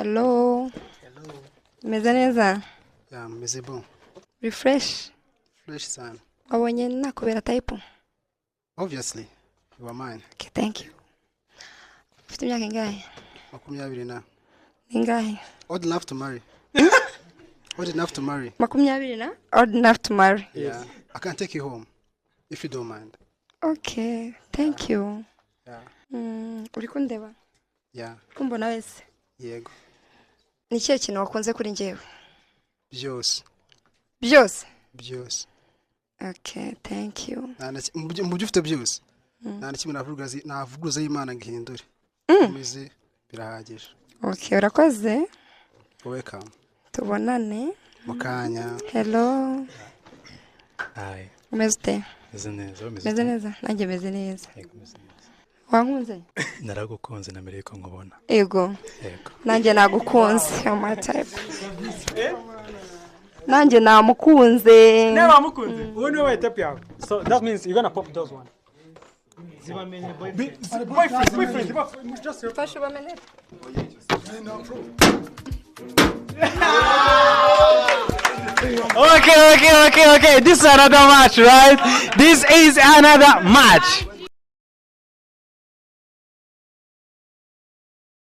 Hello. Meze neza? Yeah, meze bon. Refresh. Fresh sana. Wabonye nakubera type? Obviously, you are mine. Okay, thank you. Ufite imyaka ingahe? 20 na. Ingahe? Old enough to marry. Old enough to marry. 20 na? Old enough to marry. Yeah. I can take you home if you don't mind. Okay, thank you. Yeah. Uri kundeba? Yeah. Kumbona wese? Yego. Ni ikihe kintu wakunze kuri njyewe? Byose. Byose? Byose. Okay, thank you. Mu byo ufite byose. Nta na kimwe navuguruza y'Imana ngo ihindure. Umeze birahagije. Okay, urakoze. Welcome. Tubonane. Mukanya. Hello. Hi. Umeze ute? Meze neza. Meze neza? Nanjye meze neza. Yego, meze neza. Wankunze? Naragukunze na mbere yuko nkubona. Yego. Yego. Nanjye nagukunze. You're my type. Nanjye namukunze. Never wamukunze. Uwo niwe type yawe. So that means you're gonna pop those one. Boyfriend, boyfriend, just your Fasha ubamenere. Okay. This is another match, right? This is another match.